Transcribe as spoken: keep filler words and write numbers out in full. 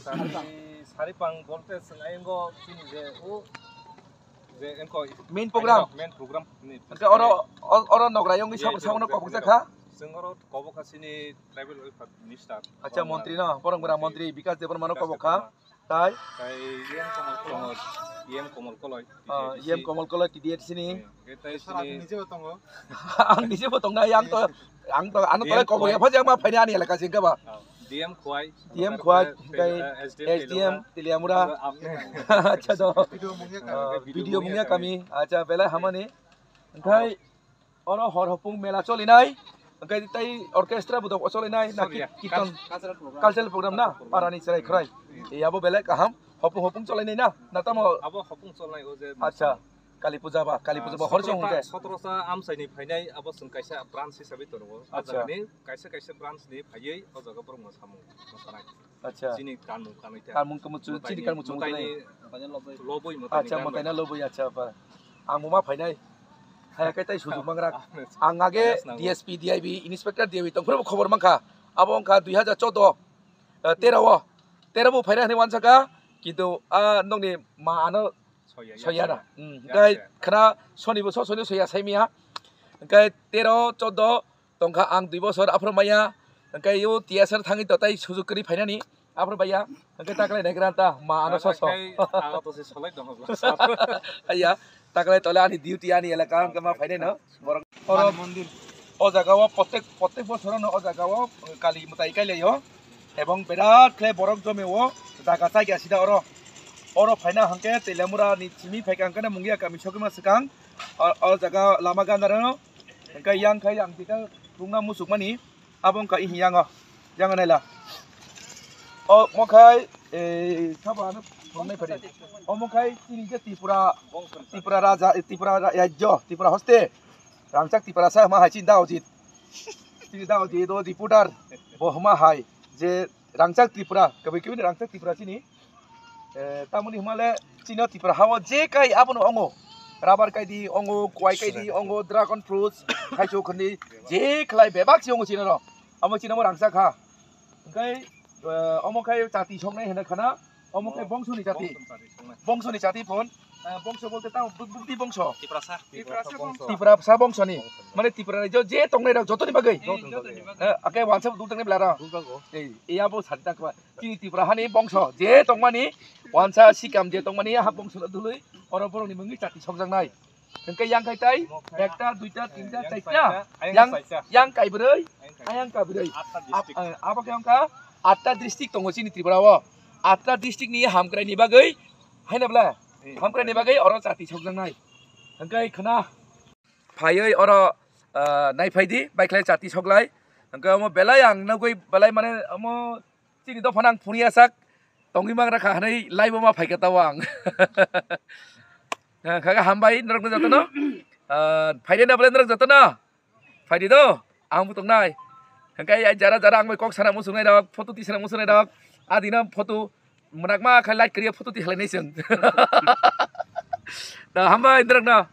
Sari, sari pang bolte swng ayongo chini je o je engko main program. Main program ni. Hwnkhe oro, o-, oro nogra yongwi Ye, sabor je, sabono je, kobok je. Jakha. Chwng oro kobok kha chini tribal welfare minister. Acha, Boromgra. Montri no, Boromgra Montri. Montri Bikas Debbarma no Bikas kobok kha. Debbarma. Tai? Tai E M Komol Koloi. E M Komol Koloi, Ah, T D F C. E M Komol Koloi T D F C ni. Eh, tai Sir, sini ang nije bo tongo. Ang nije bo tongnai, ang to, ang to, ano tolai kobor ya, phajak ma phaini ani elaka sing kaba. Ah, D M Khwai. D M Khwai, tei, eh, S D M Teliamura. Teliamura. Ang, ang. Acha do. Video mungya kami. Ah, video mungya kami. Acha, belai hamani. Tei, oro hor hopung mela cholinai. Hwnkhe tei orchestra bo dok cholinai na? Sorry, ki-, ya. Kirtan Cul-, cultural program. Cultural program na? Cultural program. Parani chwrai khwrai. Hmm. E abo belai kaham. Hopung hopung cholinai na? Na tamo? Abo hopung cholinai o je. Acha. Kali puja ba, Kali puja ba, ah, hor chong hwnkhe. Sotro ta, sotro ta amchai ni phainai abo chwng kaisa branch hisabe tongo. O Acha. Jaga ni kaisa kaisa branch ni phaiwi o jaga borok no samung mosanai. Acha. Chini kanmung kanwi ta. Kanmung tamo chu, chini kanmung chu mutai ni lobwi, mutai ni Acha, kanwi. Mutai na lobwi, acha, ba. Ang bo ma phainai. Hai, kai tai sujuk mangra. Ang age Yes, nang. D S P, D I B, inspector D I B tong phuru khobor mankha. Abo wngkha dui hajar choudo, eh, tero o. Tero bo phaina hinwi wansaka. Kintu, ah, nokni ma ano Soya, ya, soya na. Soya. Hmm, Ya, kai soya. Khna soni bo so soni soya sai miya. Kai tero, choudo, tongkha ang dui bosor aphuru maya, hwnkhe yo T S R thangwi to tai sujuk kwrwi phainani, aphuru baiya, hwnkhe taklai naigra ta, ma ano soso. Khai, aga to se solai tongo bwsa. Aiya, taklai tole ani duty ani elaka hwnkhe ma phainai no. Borok oro Hanu Mandir. O jaga o protek, protek bosor no o jaga o Kali mwtai kailaio, ebong berat khe borok jome o jaga chaikha sida oro. Oro phaina hwnkhe Teliamura ni simi phaikha hwnkhe Mungia kami sogwi ma swkang. O, o jaga lama gana rano. Hwnkhe yang khai ang tika tungna musukmani, abo wngkha ihi yango, yango naila. O, omo khai, eh, sabo ano phunuknai phari. Omo khai chini je Tripura, Tripura raja, eh, Tripura ra-, rajyo, Tripura hoste. Rangchak Tripura sa ma hai chini da ojit. Chini da ojit, o reporter. Bo hma hai je Rangchak Tripura, kabui kabui ni Rangchak Tripura chini. Eh, tamoni hwnmale chini Tripura hao je kai abono ongo. Rubber kai di ongo, kwai kai di ongo, dragon fruits, thaichuk khandi je khlai bebak si ongo chini ro. Amo chini amo rangchak ha. Hwnkhe, eh, omo khai chati soknai hwnwi khana, omo khai Oh, bongso ni chati. Bongso ni chati soknai. Bongso ni chati phon, eh, bongso bolte tamo bu-, bukti bongso. Tiprasa. Tiprasa bongso. Tiprasa bongso ni. Bongso ni. Mane Tripura rajyo je tongnai rok jotoni bagwi. Eh, jotoni bagwi. Eh, ake wansa dul tangnai blara. Dul bago. Ei, iya bo sadi takwa. Chini Tripura hani bongso je tongmani, wansa sikam je tongmani, ha bongso no dului, oro borokni mungwi chati sokjaknai. Hwnkhe yang khai tai, ekta, duita, tinta, yang chaita, saita, ayang yang, saita. Yang kaibrwi, ayang kaibrwi. Ayang kaibrwi. Atta Ab-, district. Eh, abo khe wngkha atta district tongo chini Tripura o. Atta district ni hamkrai ni bagwi, haino bwle? Eh, hamkrai ni bagwi oro chati sokjaknai. Hwnkhe khna phaiwi oro, eh, naiphai di, baikhlai chati soklai. Hwnkhe omo belai ang nugwi belai mane omo Chini dophano ang phunukya sak tongwi mangra kha hwnwi live-o ma phaikha tao ang. Khaga hambai norokno jotono. Ah, phaidi na bwle norok jotono. Phaidi do, ang bo tongnai. Hwnkhe ai jara jara ang bai kok sana muchungnai rok, photo tisana muchungnai rok. Adino photo mwnakma khe light kwrwi photo tihalai nai chwng. Da hambai norokno.